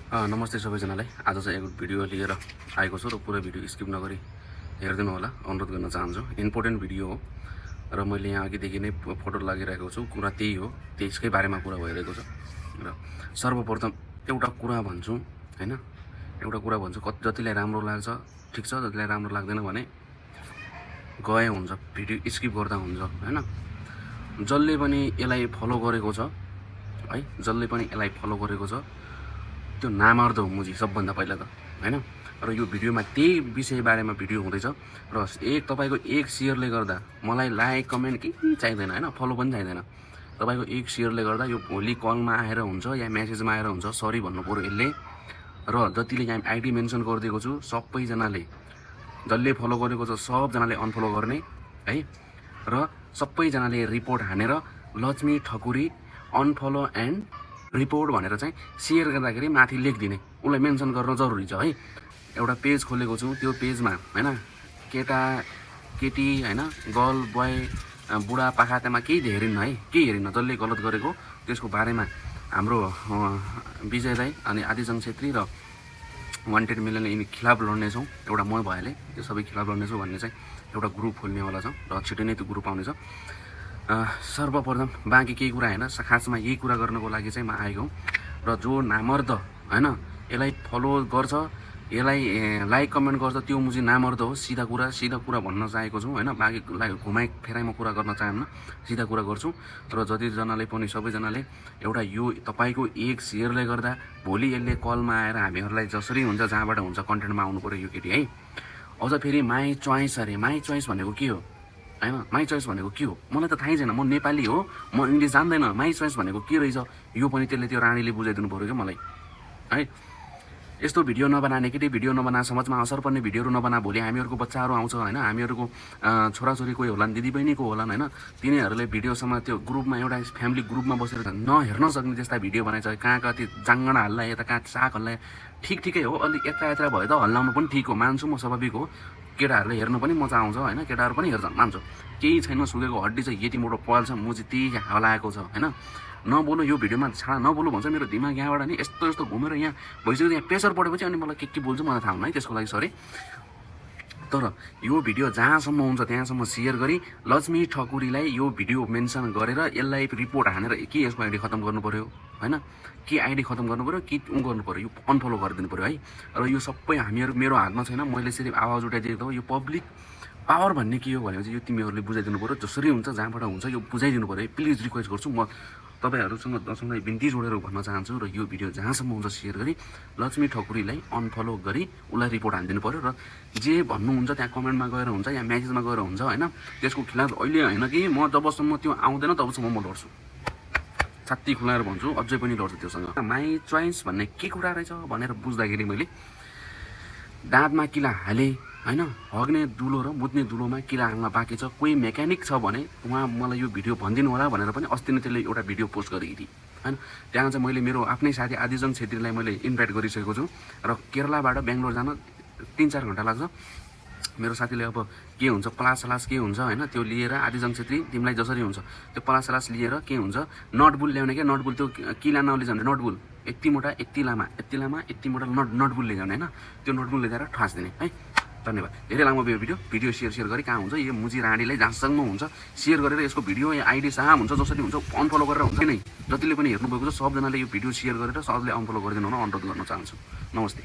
नमस्ते सबैजनालाई। आज चाहिँ एक भिडियो लिएर आएको छु र पुरै भिडियो स्किप नगरी हेरिदिनु होला अनुरोध गर्न चाहन्छु। इम्पोर्टेन्ट भिडियो हो र मैले यहाँ अघिदेखि नै फोटो लागिरहेको छु। कुरा त्यही हो, त्यसकै बारेमा कुरा भइरहेको छ। र सर्वप्रथम एउटा कुरा भन्छु हैन, एउटा कुरा भन्छु, जतिलाई राम्रो लाग्छ ठिक छ, जतिलाई राम्रो लाग्दैन भने गए हुन्छ, भिडियो स्किप गर्दा हुन्छ हैन। जसले पनि यसलाई फलो गरेको छ है, जसले पनि यसलाई फलो गरेको छ त्यो नामर्द हो मुजी सबभन्दा पहिला त हैन। र यो भिडियोमा त्यही विषय बारेमा भिडियो हुँदैछ र तपाईको एक शेयरले गर्दा मलाई लाइक कमेन्ट केही चाहिँदैन हैन, फलो पनि चाहिँदैन। तपाईको एक शेयरले गर्दा यो भोलि कलमा आएर हुन्छ या मेसेजमा आएर हुन्छ सरी भन्नु पर्यो यसले। र जतिले यहाँ आइडी मेन्सन गरिदिएको छु सबैजनाले, जसले फलो गरेको छ सबजनाले अनफलो गर्ने है। र सबैजनाले रिपोर्ट हानेर Lakshmi Thakuri unfollow and report भनेर चाहिँ शेयर गर्दाखेरि माथि लेखिदिने, उसलाई मेन्सन गर्न जरुरी छ है। एउटा पेज खोलेको छु, त्यो पेजमा हैन केटा केटी हैन गर्ल बोय बुढा पाखा त्यहाँ केही हेरिन्न है, केही हेरिन्न। जसले गलत गरेको त्यसको बारेमा हाम्रो विजय दाई अनि आदिजङ छेत्री र 100 मिलियन यिनी खिलाफ लड्नेछौँ। एउटा म भएले त्यो सबै खिलाफ लड्नेछु भन्ने चाहिँ एउटा ग्रुप खोल्नेवाला छ र छिटै नै त्यो ग्रुप आउनेछ। सर्वप्रथम बाँकी केही कुरा हैन, खासमा यही कुरा गर्नको लागि चाहिँ म आएको हुँ। र जो नामर्द हैन यसलाई फलो गर्छ, यसलाई लाइक कमेन्ट गर्छ, त्यो मुजी नामर्द हो। सिधा कुरा भन्न चाहेको छु हैन। बाँकी घुमाइ फेराइमा कुरा गर्न चाहन्न, सिधा कुरा गर्छु। र जतिजनाले पनि सबैजनाले एउटा यो तपाईको एक शेयरले गर्दा भोलि यसले कलमा आएर हामीहरूलाई जसरी हुन्छ जहाँबाट हुन्छ कन्टेन्टमा आउनु पर्यो यो केटी है। अझ फेरि माई चोइस अरे, माई चोइस भनेको के हो हैन, माई चोइस भनेको के हो मलाई त थाहै छैन। म नेपाली हो, म इङ्ग्लिस जान्दैन। माई चोइस भनेको के रहेछ यो पनि त्यसले त्यो रानीले बुझाइदिनु पर्यो क्या मलाई है। यस्तो भिडियो नबना, नेगेटिभ भिडियो नबना, समाजमा असर पर्ने भिडियोहरू नबना। भोलि हामीहरूको बच्चाहरू आउँछ हैन, हामीहरूको छोराछोरी कोही होलान्, दिदीबहिनी को होलान् हैन, तिनीहरूले भिडियोसँग त्यो ग्रुपमा एउटा फ्यामिली ग्रुपमा बसेर नहेर्न सक्ने त्यस्ता भिडियो बनाएछ। कहाँ कति जाङ्गडा हल्ला, यता कहाँ साग हल्ला, ठिकै हो। अलिक यत्रा भयो त हल्लाउनु पनि ठिक हो, मान्छु म, स्वाभाविक हो। केटाहरूले हेर्न पनि मजा आउँछ हैन, केटाहरू पनि हेर्छन्, मान्छु। केही छैन, सुकेको हड्डी चाहिँ यति मोटो पल्छ, मुजी त्यही हलाएको छ हैन। नबोल्नु यो भिडियोमा, छाडा नबोल्नु भन्छ। मेरो दिमाग यहाँबाट नि यस्तो घुमेर यहाँ भइसक्यो, यहाँ प्रेसर पढेपछि अनि मलाई के बोल्छु मलाई थाहा हुन्न है, त्यसको लागि सरी। तर यो भिडियो जहाँसम्म हुन्छ त्यहाँसम्म शेयर गरी लक्ष्मी ठकुरीलाई यो भिडियो मेन्सन गरेर यसलाई रिपोर्ट हानेर के यसको आइडी खत्तम गर्नु पर्यो हैन, के आइडी खत्तम गर्नु पर्यो, कि गर्नु पर्यो, यो अनफलो गरिदिनु पर्यो है। र यो सबै हामीहरू मेरो हातमा छैन, मैले सिर्फ आवाज उठाइदिएको हो। यो पब्लिक पावर भन्ने के हो भनेपछि यो तिमीहरूले बुझाइदिनु पर्यो, जसरी हुन्छ जहाँबाट हुन्छ यो बुझाइदिनु पर्यो। प्लिज रिक्वेस्ट गर्छु म तपाईहरुसँग दर्शकलाई बिन्ती जोडेर भन्न चाहन्छु। र यो भिडियो जहाँसम्म हुन्छ शेयर गरी लक्ष्मी ठकुरीलाई अनफलो गरी उसलाई रिपोर्ट हानिदिनु पर्यो। र जे भन्नुहुन्छ त्यहाँ कमेन्टमा गएर हुन्छ या मेसेजमा गएर हुन्छ हैन, त्यसको खिलाफ अहिले हैन कि म जबसम्म त्यो आउँदैन तबसम्म म लड्छु, छाती खुलाएर भन्छु, अझै पनि लड्छु त्योसँग। माई चोइस भन्ने के कुरा रहेछ भनेर बुझ्दाखेरि मैले दाँतमा किला हाले हैन, हग्ने दुलो र मुत्ने दुलोमा किला हाल्न बाँकी छ। कोही मेकानिक छ भने उहाँ मलाई यो भिडियो भनिदिनु होला भनेर पनि अस्ति नै त्यसले एउटा भिडियो पोस्ट गरेकी थिए हैन। त्यहाँ चाहिँ मैले मेरो आफ्नै साथी आदिजङ छेत्रीलाई मैले इन्भाइट गरिसकेको छु। र केरलाबाट बेङ्गलोर जान 3-4 घण्टा लाग्छ। मेरो साथीले अब के हुन्छ पलास के हुन्छ हैन, त्यो लिएर आदिजङ छेत्री तिमीलाई जसरी हुन्छ त्यो पलास लिएर के हुन्छ नटबुल ल्याउने के, नटबुल त्यो किला नलिजाउने, नटबुल यति मोटा यति लामा यति मोटा नटबुल लिजाउने हैन, त्यो नटबुल लिएर ठास्दिने है। धन्यवाद। धेरै लामो भिडियो शेयर गरी कहाँ हुन्छ यो मुजी राणीलाई जहाँसम्म हुन्छ शेयर गरेर यसको भिडियो या आइडी जहाँ हुन्छ जसरी हुन्छ अनफलो गरेर हुन्छ नै। जतिले पनि हेर्नुभएको छ सबजनाले यो भिडियो शेयर गरेर सबले अनफलो गरिदिनु हुन अनुरोध गर्न चाहन्छु। नमस्ते।